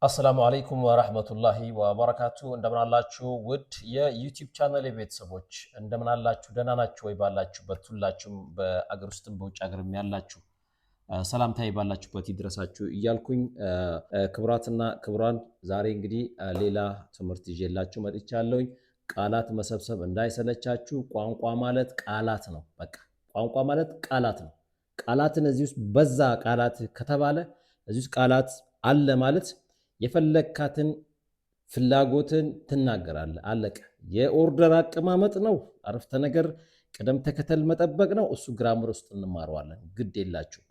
አሰላሙ አለይኩም ወራህመቱላሂ ወበረካቱ። እንደምናላችሁ ውድ የ YouTube channel ቤተሰቦች እንደምናላችሁ፣ ደህና ናችሁ ወይ? ባላችሁበት ሁላችሁም በአገር ውስጥም በውጭ ሀገርም ያላችሁ ሰላምታዬ ባላችሁበት ይድረሳችሁ እያልኩኝ፣ ክቡራትና ክቡራን፣ ዛሬ እንግዲህ ሌላ ትምህርት ይዤላችሁ መጥቻለሁኝ። ቃላት መሰብሰብ እንዳይሰለቻችሁ። ቋንቋ ማለት ቃላት ነው። በቃ ቋንቋ ማለት ቃላት ነው። ቃላትን እዚህ ውስጥ በዛ ቃላት ከተባለ፣ እዚህ ውስጥ ቃላት አለ ማለት የፈለግካትን ፍላጎትን ትናገራለህ። አለቀ። የ order አቀማመጥ ነው። አረፍተ ነገር ቅደም ተከተል መጠበቅ ነው። እሱ grammar ውስጥ እንማረዋለን። ግድ የላችሁ።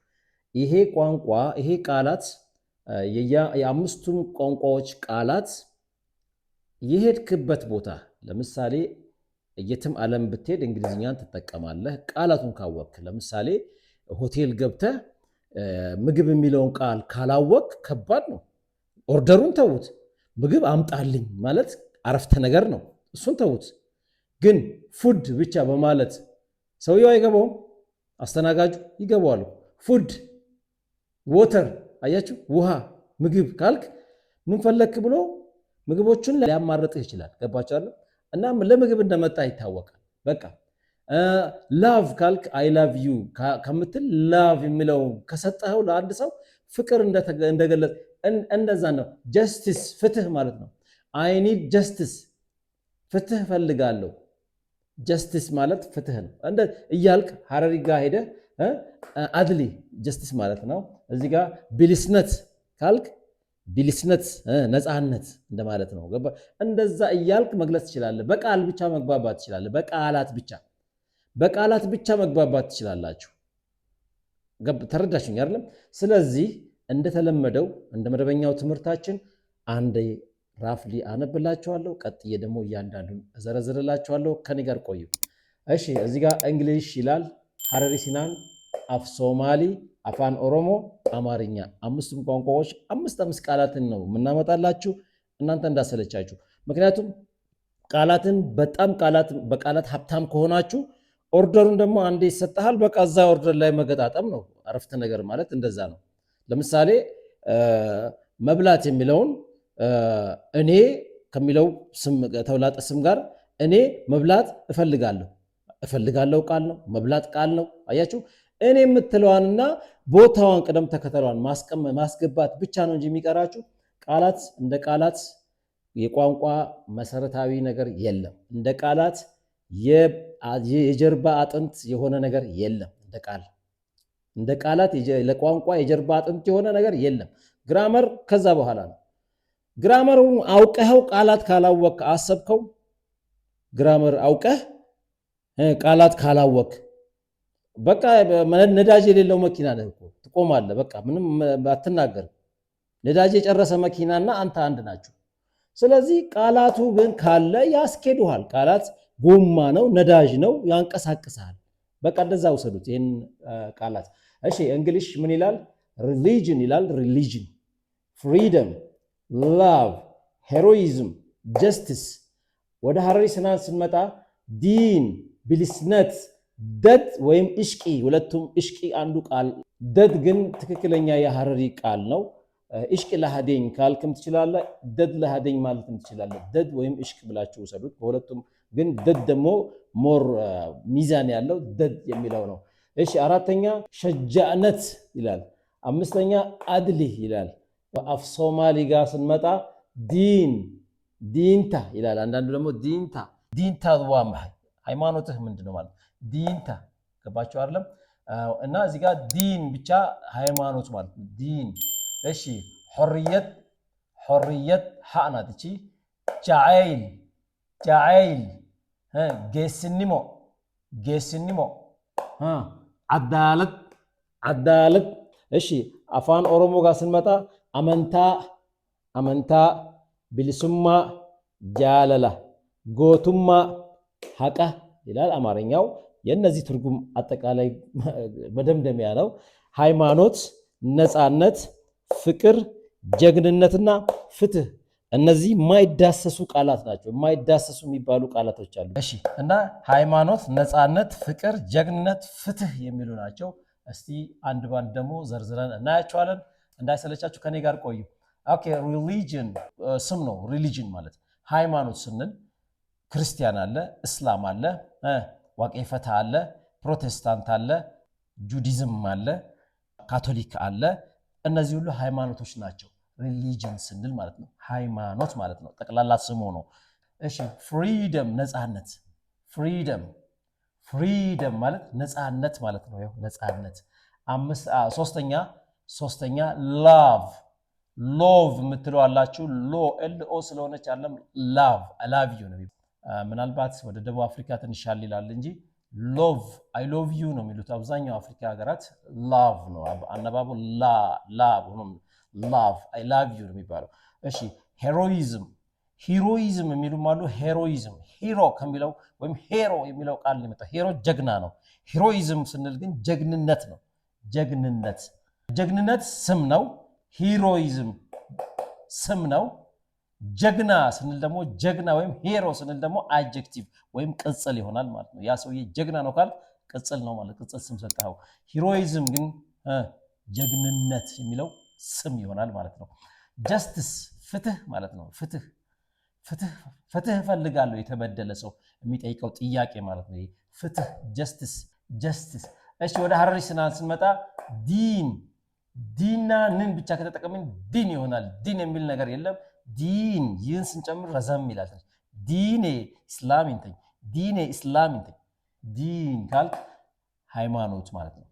ይሄ ቋንቋ፣ ይሄ ቃላት፣ የአምስቱም ቋንቋዎች ቃላት የሄድክበት ቦታ፣ ለምሳሌ የትም ዓለም ብትሄድ እንግሊዝኛን ትጠቀማለህ፣ ቃላቱን ካወቅክ። ለምሳሌ ሆቴል ገብተህ ምግብ የሚለውን ቃል ካላወቅክ ከባድ ነው። Order ኡን ተዉት። ምግብ አምጣልኝ ማለት አረፍተ ነገር ነው። እሱን ተዉት። ግን food ብቻ በማለት ሰውየው አይገባውም፣ አስተናጋጁ ይገባዋል። Food፣ water፣ አያችሁ፣ ውሃ፣ ምግብ ካልክ ምን ፈለክ ብሎ ምግቦቹን ሊያማርጥህ ይችላል። ገባችሁ? እና ለምግብ እንደመጣ ይታወቃል። በቃ love ካልክ I love you ከምትል love የሚለው ከሰጠኸው ለአንድ ሰው ፍቅር እንደገለጽ እንደዛ ነው። Justice ፍትህ ማለት ነው። I need justice፣ ፍትህ እፈልጋለሁ። Justice ማለት ፍትህ ነው እያልክ ሀረሪ ጋር ሄደህ adli justice ማለት ነው። እዚህ ጋር bilisummaa ካልክ bilisummaa ነፃነት እንደማለት ነው። እንደዛ እያልክ መግለጽ ትችላለህ። በቃል ብቻ መግባባት ትችላለህ። በቃላት ብቻ መግባባት ትችላላችሁ። ተረዳችሁኝ አይደለም? ስለዚህ እንደተለመደው እንደ መደበኛው ትምህርታችን አንዴ roughly አነብላችኋለሁ። ቀጥዬ ደግሞ እያንዳንዱን እዘረዝርላችኋለሁ። ከኔ ጋር ቆዩ። እሺ፣ እዚህ ጋር English ይላል፣ ሀረሪ ሲናን፣ አፍ ሶማሊ፣ አፋን ኦሮሞ፣ አማርኛ። አምስቱም ቋንቋዎች አምስት አምስት ቃላትን ነው የምናመጣላችሁ፣ እናንተ እንዳሰለቻችሁ። ምክንያቱም ቃላትን በጣም ቃላት በቃላት ሀብታም ከሆናችሁ order ኡን ደግሞ አንዴ ይሰጥሃል። በቃ እዛ order ላይ መገጣጠም ነው። አረፍተ ነገር ማለት እንደዛ ነው። ለምሳሌ መብላት የሚለውን እኔ ከሚለው ተውላጠ ስም ጋር እኔ መብላት እፈልጋለሁ። እፈልጋለሁ ቃል ነው። መብላት ቃል ነው። አያችሁ፣ እኔ የምትለዋንና ቦታዋን ቅደም ተከተሏን ማስገባት ብቻ ነው እንጂ የሚቀራችሁ ቃላት እንደ ቃላት የቋንቋ መሰረታዊ ነገር የለም። እንደ ቃላት የጀርባ አጥንት የሆነ ነገር የለም። እንደ ቃላት ለቋንቋ የጀርባ አጥንት የሆነ ነገር የለም። Grammar ከዛ በኋላ ነው። Grammar ኡን አውቀኸው ቃላት ካላወቅክ፣ አሰብከው፣ grammar አውቀህ ቃላት ካላወቅክ በቃ ነዳጅ የሌለው መኪና ነህ እኮ፣ ትቆማለህ። በቃ ምንም አትናገርም። ነዳጅ የጨረሰ መኪናና አንተ አንድ ናችሁ። ስለዚህ ቃላቱ ግን ካለ ያስኬዱሃል። ቃላት ጎማ ነው፣ ነዳጅ ነው፣ ያንቀሳቅስሃል። በቃ እንደዛ ውሰዱት ይህን ቃላት። እሺ፣ English ምን ይላል? Religion ይላል። Religion፣ freedom፣ love፣ heroism፣ justice። ወደ ሀረሪ ስናን ስንመጣ diin፣ bilisummaa፣ dad ወይም ishqii፣ ሁለቱም ishqii አንዱ ቃል፣ dad ግን ትክክለኛ የሀረሪ ቃል ነው። Ishqii ለሃዴኝ ካልክም ትችላለህ። Dad ለሃዴኝ ማለትም ትችላለህ። Dad ወይም ishqii ብላችሁ ውሰዱት። በሁለቱም ግን dad ደግሞ more ሚዛን ያለው dad የሚለው ነው። እሺ፣ አራተኛ shajaa'annat ይላል። አምስተኛ adli ይላል። አፍ ሶማሊ ጋር ስንመጣ diin፣ diinta ይላል። አንዳንዱ ደግሞ diinta፣ diinta waa maxay፣ ሃይማኖትህ ምንድን ነው ማለት diinta፣ ገባችሁ አይደለም? እና እዚህ ጋር diin ብቻ ሃይማኖት ማለት ነው። Diin። እሺ፣ xorriyad፣ xorriyad ሀ ናት እቺ። Jacayl፣ jacayl፣ geesinimo፣ geesinimo፣ cadaalad፣ cadaalad። እሺ፣ አፋን ኦሮሞ ጋር ስንመጣ amantaa፣ amantaa፣ bilisummaa፣ jaalala፣ gootummaa፣ haqa ይላል አማርኛው። የእነዚህ ትርጉም አጠቃላይ መደምደሚያ ነው። ሃይማኖት፣ ነፃነት፣ ፍቅር፣ ጀግንነትና ፍትህ፣ እነዚህ የማይዳሰሱ ቃላት ናቸው። የማይዳሰሱ የሚባሉ ቃላቶች አሉ። እሺ፣ እና ሃይማኖት፣ ነፃነት፣ ፍቅር፣ ጀግንነት፣ ፍትህ የሚሉ ናቸው። እስቲ አንድ ባንድ ደግሞ ዘርዝረን እናያቸዋለን። እንዳይሰለቻችሁ ከኔ ጋር ቆዩ። Okay, religion ስም ነው። Religion ማለት ሃይማኖት ስንል ክርስቲያን አለ፣ እስላም አለ፣ ዋቄፈታ አለ፣ ፕሮቴስታንት አለ፣ Judaism አለ፣ ካቶሊክ አለ። እነዚህ ሁሉ ሃይማኖቶች ናቸው። Religion ስንል ማለት ነው ሃይማኖት ማለት ነው። ጠቅላላ ስሙ ነው። እሺ፣ freedom ነፃነት፣ freedom፣ freedom ማለት ነፃነት ማለት ነው። ያው ነፃነት። ሶስተኛ love፣ love የምትለው አላችሁ። ሎ L O ስለሆነች አለም love፣ I love you ነው። ምናልባት ወደ ደቡብ አፍሪካ ትንሽ ሻል ይላል እንጂ love፣ I love you ነው የሚሉት አብዛኛው አፍሪካ ሀገራት። Love ነው አነባቡ፣ ላ love፣ I love you ነው የሚባለው። እሺ፣ heroism፣ heroism የሚሉም አሉ። Heroism hero ከሚለው ወይም hero የሚለው ቃል የመጣው፣ hero ጀግና ነው። Heroism ስንል ግን ጀግንነት ነው። ጀግንነት፣ ጀግንነት ስም ነው። Heroism ስም ነው። ጀግና ስንል ደግሞ፣ ጀግና ወይም hero ስንል ደግሞ adjective ወይም ቅጽል ይሆናል ማለት ነው። ያ ሰውዬ ጀግና ነው ካልክ ቅጽል ነው ማለት፣ ቅጽል ስም ሰጠኸው። Heroism ግን ጀግንነት የሚለው ስም ይሆናል ማለት ነው። Justice ፍትህ ማለት ነው። ፍትህ፣ ፍትህ እፈልጋለሁ፣ የተበደለ ሰው የሚጠይቀው ጥያቄ ማለት ነው። ፍትህ፣ justice፣ justice። እሺ፣ ወደ ሀረሪ ስናን ስንመጣ diin፣ D ና ንን ብቻ ከተጠቀምን ዲን ይሆናል። ዲን የሚል ነገር የለም። Diin ይህን ስንጨምር ረዘም ይላል። Diine Islaam intay፣ diine Islaam intay። Diin ካልክ ሃይማኖት ማለት ነው።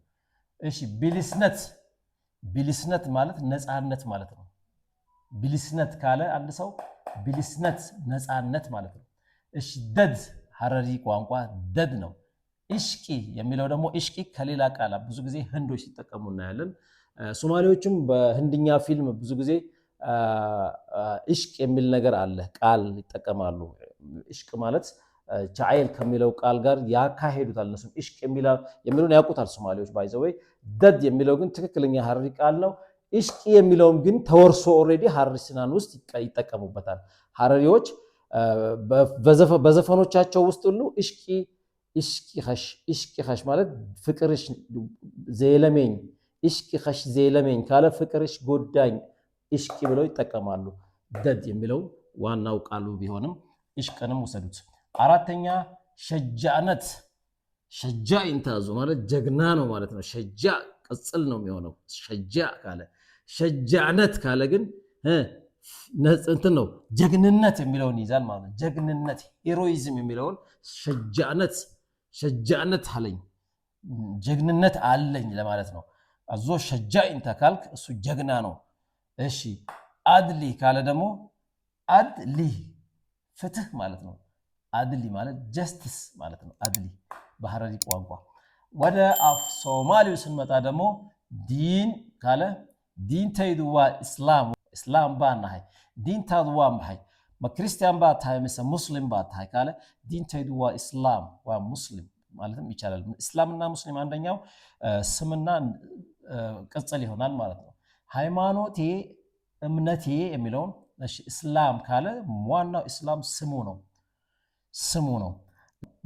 እሺ፣ bilisነት፣ bilisነት ማለት ነፃነት ማለት ነው። Bilisነት ካለ አንድ ሰው bilisነት ነፃነት ማለት ነው። እሺ፣ dad ሀረሪ ቋንቋ dad ነው። Ishqi የሚለው ደግሞ ishqi ከሌላ ቃላት ብዙ ጊዜ ህንዶች ሲጠቀሙ እናያለን። ሶማሌዎችም በህንድኛ ፊልም ብዙ ጊዜ ishq የሚል ነገር አለ፣ ቃል ይጠቀማሉ። Ishq ማለት jacayl ከሚለው ቃል ጋር ያካሄዱታል። እነሱም ishq የሚለውን ያውቁታል ሶማሌዎች፣ by the way። Dad የሚለው ግን ትክክለኛ ሀረሪ ቃል ነው። Ishqi የሚለውም ግን ተወርሶ already ሀረሪ ስናን ውስጥ ይጠቀሙበታል። ሀረሪዎች በዘፈኖቻቸው ውስጥ ሁሉ ishqi፣ ishqi ኸሽ፣ ishqi ኸሽ ማለት ፍቅርሽ ዜለሜኝ፣ ishqi ኸሽ ዜለሜኝ ካለ ፍቅርሽ ጎዳኝ፣ ishqi ብለው ይጠቀማሉ። Dad የሚለው ዋናው ቃሉ ቢሆንም ishq ንም ውሰዱት። አራተኛ ሸጃነት፣ ሸጃ ኢንታዙ ማለት ጀግና ነው ማለት ነው። ሸጃ ቅጽል ነው የሚሆነው ሸጃ ካለ። ሸጃነት ካለ ግን እንትን ነው፣ ጀግንነት የሚለውን ይይዛል ማለት ነው። ጀግንነት፣ heroism የሚለውን ሸጃነት፣ ሸጃነት አለኝ፣ ጀግንነት አለኝ ለማለት ነው። አዞ ሸጃ ኢንታ ካልክ እሱ ጀግና ነው። እሺ፣ adli ካለ ደግሞ adli ፍትህ ማለት ነው። Adli ማለት justice ማለት ነው። Adli በሐረሪ ቋንቋ። ወደ አፍ ሶማሊው ስንመጣ ደግሞ diin ካለ diintaydu waa Islaam፣ Islaam baan nahay። Diintaadu waa maxay? Ma Christian baa tahay mise Muslim baa tahay ካለ diintaydu waa Islaam፣ waa Muslim ማለትም ይቻላል። እስላምና ሙስሊም አንደኛው ስምና ቅጽል ይሆናል ማለት ነው። ሃይማኖቴ፣ እምነቴ የሚለውን እስላም ካለ ዋናው እስላም ስሙ ነው፣ ስሙ ነው።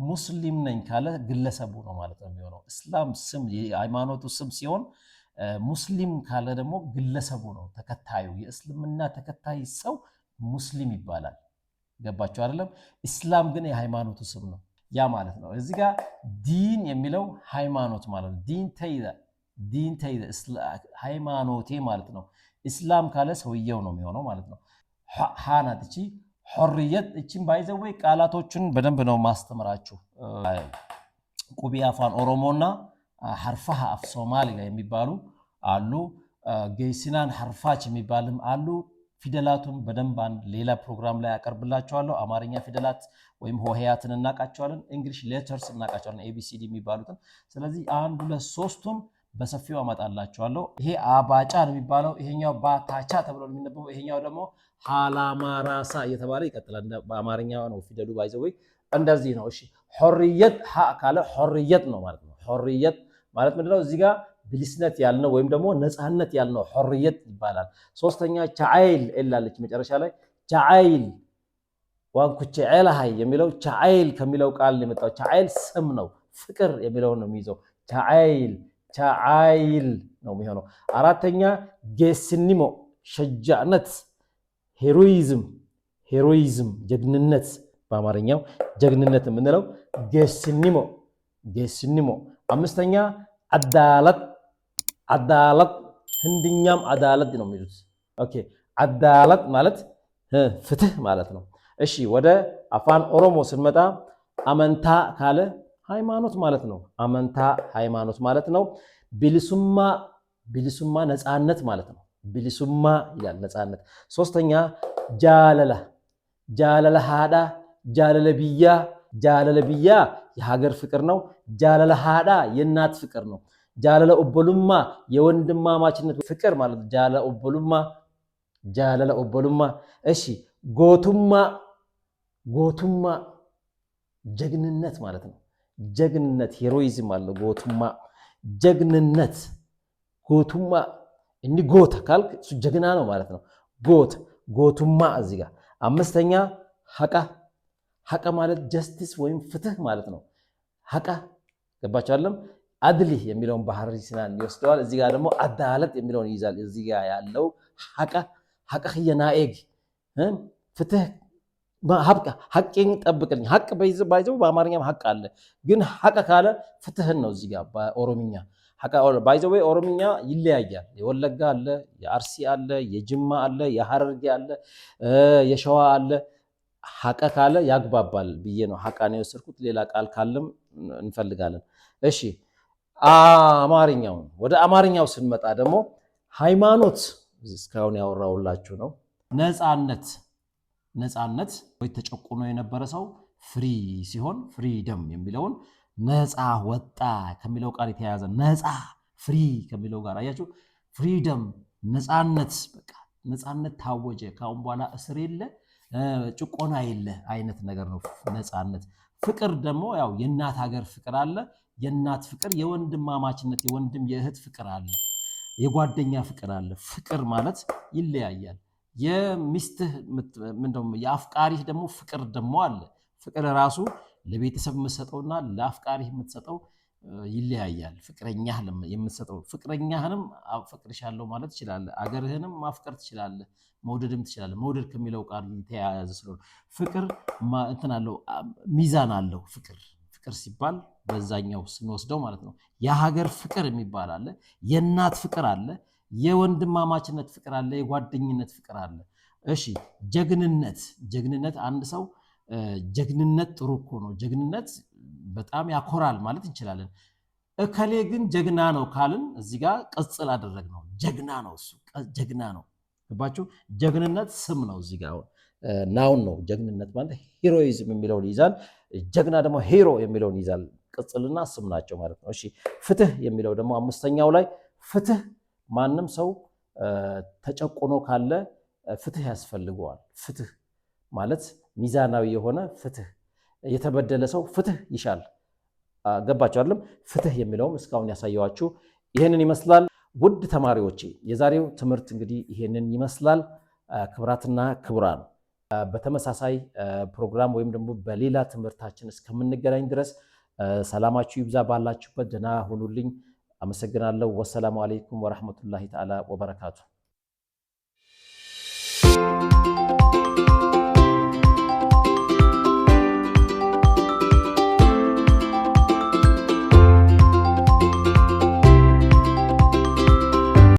ሙስሊም ነኝ ካለ ግለሰቡ ነው ማለት ነው የሚሆነው። እስላም ስም፣ የሃይማኖቱ ስም ሲሆን ሙስሊም ካለ ደግሞ ግለሰቡ ነው፣ ተከታዩ፣ የእስልምና ተከታይ ሰው ሙስሊም ይባላል። ገባችሁ አይደለም? ኢስላም ግን የሃይማኖቱ ስም ነው። ያ ማለት ነው። እዚህ ጋር diin የሚለው ሃይማኖት ማለት ነው። Diintayda፣ diintayda ሃይማኖቴ ማለት ነው። ኢስላም ካለ ሰውየው ነው የሚሆነው ማለት ነው። ሃናት እቺ xorriyad። እቺን by the way ቃላቶቹን በደንብ ነው ማስተምራችሁ። Qubee Afaan Oromoo ና xarfaha Af Soomaaliga የሚባሉ አሉ። ጌሲናን ሐርፋች የሚባልም አሉ። ፊደላቱን በደንብ አንድ ሌላ ፕሮግራም ላይ አቀርብላችኋለሁ። አማርኛ ፊደላት ወይም ሆሄያትን እናውቃቸዋለን። English letters እናውቃቸዋለን፣ ABCD የሚባሉትን። ስለዚህ አንድ ሁለት ሶስቱን በሰፊው አመጣላችኋለሁ። ይሄ አባጫ ነው የሚባለው፣ ይሄኛው ባታቻ ተብሎ ነው የሚነበበው፣ ይሄኛው ደግሞ ሃላማራሳ እየተባለ ይቀጥላል። በአማርኛ ነው ፊደሉ፣ by the way እንደዚህ ነው። እሺ፣ xorriyad ሀ ካለ xorriyad ነው ማለት ነው። Xorriyad ማለት ምንድነው? እዚህ ጋር bilisነት ያልነው ወይም ደግሞ ነፃነት ያልነው xorriyad ይባላል። ሶስተኛ jacayl ኤላለች መጨረሻ ላይ። Jacayl፣ waan ku jecelahay የሚለው jacayl ከሚለው ቃል የመጣው። Jacayl ስም ነው፣ ፍቅር የሚለውን ነው የሚይዘው። Jacayl፣ jacayl ነው የሚሆነው። አራተኛ geesinimo። ሸጃነት፣ heroism፣ heroism ጀግንነት፣ በአማርኛው ጀግንነት የምንለው geesinimo፣ geesinimo። አምስተኛ cadaalad፣ cadaalad። ህንድኛም አዳለት ነው የሚሉት። Okay፣ cadaalad ማለት ፍትህ ማለት ነው። እሺ፣ ወደ አፋን ኦሮሞ ስንመጣ amantaa ካለ ሃይማኖት ማለት ነው። Amantaa ሃይማኖት ማለት ነው። Bilisummaa፣ bilisummaa ነፃነት ማለት ነው። Bilisummaa ይላል ነፃነት። ሶስተኛ jaalala፣ jaalala haadhaa፣ jaalala biyyaa። Jaalala biyyaa የሀገር ፍቅር ነው። Jaalala haadhaa የእናት ፍቅር ነው። Jaalala obbolummaa የወንድማማችነት ፍቅር ማለት ነው። Jaalala obbolummaa፣ jaalala obbolummaa። እሺ፣ gootummaa፣ gootummaa ጀግንነት ማለት ነው። ጀግንነት heroism አለ። Gootummaa ጀግንነት፣ gootummaa። Inni goota ካልክ እሱ ጀግና ነው ማለት ነው። Goota፣ gootummaa እዚህ ጋር። አምስተኛ haqa፣ haqa ማለት justice ወይም ፍትህ ማለት ነው። Haqa ገባችሁ አይደለም? Adli የሚለውን ባህሪ ስናን ይወስደዋል። እዚህ ጋር ደግሞ cadaalad የሚለውን ይይዛል። እዚህ ጋር ያለው haqa፣ haqa kiyya naa eegi፣ ፍትህ፣ ሐቄን ጠብቅልኝ። ሐቅ ባይዘው በአማርኛም ሐቅ አለ፣ ግን haqa ካለ ፍትህን ነው። እዚህ ጋር በኦሮምኛ by the way ኦሮምኛ ይለያያል። የወለጋ አለ፣ የአርሲ አለ፣ የጅማ አለ፣ የሐረርጌ አለ፣ የሸዋ አለ። Haqa ካለ ያግባባል ብዬ ነው haqa ነው የወሰድኩት። ሌላ ቃል ካለም እንፈልጋለን። እሺ፣ አማርኛውን ወደ አማርኛው ስንመጣ ደግሞ ሃይማኖት እስካሁን ያወራውላችሁ ነው። ነፃነት፣ ነፃነት ወይ ተጨቁኖ የነበረ ሰው free ሲሆን freedom የሚለውን ነፃ ወጣ ከሚለው ቃል የተያያዘ ነፃ free ከሚለው ጋር አያችሁ። Freedom ነፃነት፣ በቃ ነፃነት ታወጀ። ከአሁን በኋላ እስር የለ፣ ጭቆና የለ አይነት ነገር ነው ነፃነት። ፍቅር ደግሞ ያው የእናት ሀገር ፍቅር አለ። የእናት ፍቅር፣ የወንድማማችነት የወንድም የእህት ፍቅር አለ። የጓደኛ ፍቅር አለ። ፍቅር ማለት ይለያያል። የሚስትህ ምንድነው የአፍቃሪህ ደግሞ ፍቅር ደግሞ አለ። ፍቅር ራሱ ለቤተሰብ የምትሰጠውና ለአፍቃሪህ የምትሰጠው ይለያያል። ፍቅረኛህ የምትሰጠው፣ ፍቅረኛህንም አፈቅርሻለሁ ማለት ትችላለህ። አገርህንም ማፍቀር ትችላለህ፣ መውደድም ትችላለህ። መውደድ ከሚለው ቃል የተያያዘ ስለሆነ ፍቅር እንትን አለው፣ ሚዛን አለው። ፍቅር፣ ፍቅር ሲባል በዛኛው ስንወስደው ማለት ነው። የሀገር ፍቅር የሚባል አለ፣ የእናት ፍቅር አለ፣ የወንድማማችነት ፍቅር አለ፣ የጓደኝነት ፍቅር አለ። እሺ፣ ጀግንነት፣ ጀግንነት አንድ ሰው ጀግንነት ጥሩ እኮ ነው፣ ጀግንነት በጣም ያኮራል ማለት እንችላለን። እከሌ ግን ጀግና ነው ካልን እዚህ ጋር ቅጽል አደረግነው። ጀግና ነው፣ እሱ ጀግና ነው። ገባችሁ? ጀግንነት ስም ነው። እዚህ ጋር አሁን noun ነው። ጀግንነት ማለት heroism የሚለውን ይይዛል። ጀግና ደግሞ hero የሚለውን ይይዛል። ቅጽልና ስም ናቸው ማለት ነው። እሺ፣ ፍትህ የሚለው ደግሞ አምስተኛው ላይ ፍትህ ማንም ሰው ተጨቁኖ ካለ ፍትህ ያስፈልገዋል። ፍትህ ማለት ሚዛናዊ የሆነ ፍትህ፣ የተበደለ ሰው ፍትህ ይሻል። ገባችሁ አይደለም? ፍትህ የሚለውም እስካሁን ያሳየኋችሁ ይህንን ይመስላል። ውድ ተማሪዎቼ፣ የዛሬው ትምህርት እንግዲህ ይሄንን ይመስላል። ክቡራትና ክቡራን፣ በተመሳሳይ ፕሮግራም ወይም ደግሞ በሌላ ትምህርታችን እስከምንገናኝ ድረስ ሰላማችሁ ይብዛ። ባላችሁበት ደህና ሁኑልኝ። አመሰግናለሁ። والسلام عليكم ورحمة الله تعالى وبركاته።